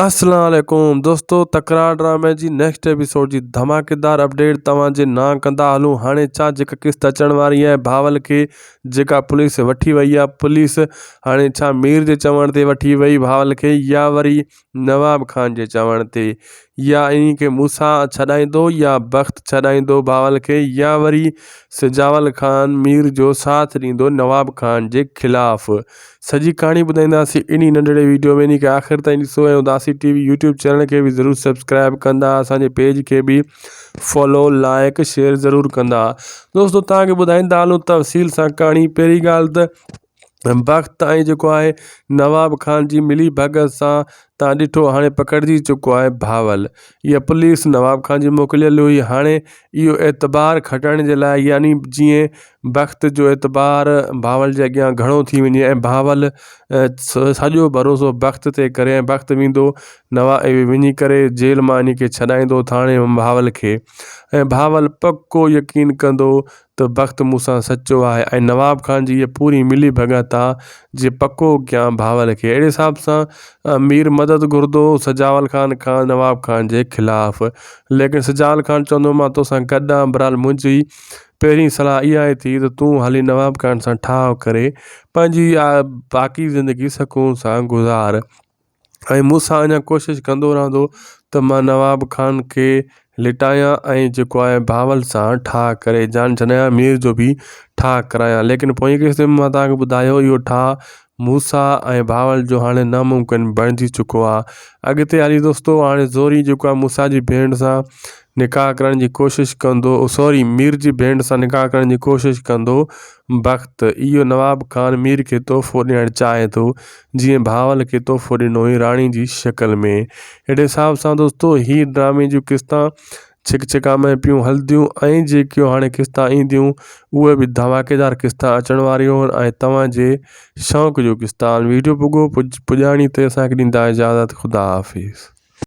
السلام عليڪم دوستو تڪرار ڊرامي جي نيڪسٽ ايپيسوڊ جي ڌماڪيدار اپڊيٽ توهان جي نانء ڪندا هلون هاڻي ڇا جيڪا قسط اچڻ واري آهي بهاول کي جيڪا پوليس وٺي وئي آهي پوليس هاڻي ڇا مير جي چوڻ تي وٺي وئي بهاول کي يا وري نواب خان جي چوڻ تي يا انهي کي موسيٰ ڇڏائيندو يا بخت ڇڏائيندو بهاول کي يا وري سجاول خان مير جو ساٿ ڏيندو نواب خان جي خلاف سڄي ڪهاڻي ٻڌائينداسين انهي ننڍڙي ويڊيو ۾ انهي کي آخر تائين ڏسو ۽ Udasi T V YouTube channel کي به ضرور سبسڪرائب ڪندا اسان جي پيج کي به فالو لائڪ شيئر ضرور ڪندا دوستو توهان کي ٻڌائيندا هلون تفصيل سان ڪهاڻي پهرين ڳالهه ته بخت ۽ جيڪو آهي نواب خان جي ملي ڀڳت سان تان ڏٺو هاڻي پڪڙجي چڪو آهي بهاول اها پوليس نواب خان جي موڪليل هئي هاڻي اهو اعتبار کٽڻ جي لاء يعني جيئن بخت جو اعتبار بهاول جي اڳيان گهڻو ٿي وڃي ۽ بهاول سڄو ڀروسو بخت تي ڪري ۽ بخت ويندو نوا وڃي ڪري جيل مان ان کي ڇڏائيندو ٿاڻي مان بهاول کي ۽ بهاول پڪو يقين ڪندو ته بخت مون سان سچو آهي ۽ نواب خان جي اها پوري ملي ڀڳت آ جي پڪو ڪيان بهاول کي اهڙي حساب سان مير مدد گهرندو سجاول خان کان نواب خان جي خلاف ليڪن سجاول خان چوندو مان توسان گڏ آهيان بهرحال منهنجي پهرين صلاح اها ئي ٿي ته تون هلي نواب خان سان ٺاهه ڪري پنهنجي باقي زندگي سڪون سان گذار ۽ مون سان اڃا ڪوشش ڪندو رهندو ته مان نواب خان کي لٽايان ۽ جيڪو آهي بهاول سان ٺاهه ڪري جان ڇڏايان مير جو به ٺاهه ڪرايان ليڪن پوئين قسط ۾ مان توهان کي ٻڌايو اهو ٺاهه موسيٰ ۽ بهاول جو هاڻي ناممڪن بڻجي چڪو آهي اڳتي هلي دوستو هاڻي زوري جيڪو آهي موسيٰ جي ڀيڻ سان نڪاح ڪرڻ جي ڪوشش ڪندو سوري مير جي ڀيڻ سان نڪاح ڪرڻ جي ڪوشش ڪندو بخت اهو نواب خان مير کي تحفو ڏيڻ چاهي ٿو جيئن بهاول کي تحفو ڏنو هئي راڻي جي شڪل ۾ اهڙي حساب سان دوستو هي ڊرامي جون قسطان ڇڪ ڇڪا ۾ پيون هلنديون ۽ جيڪيون هاڻي قسطان اينديون اهي به ڌماڪيدار قسطان اچڻ واريون آهن ۽ توهان جي شوق جون قسطان ويڊيو پڳو پڄاڻي تي اسان کي ڏيندا اجازت خدا حافظ.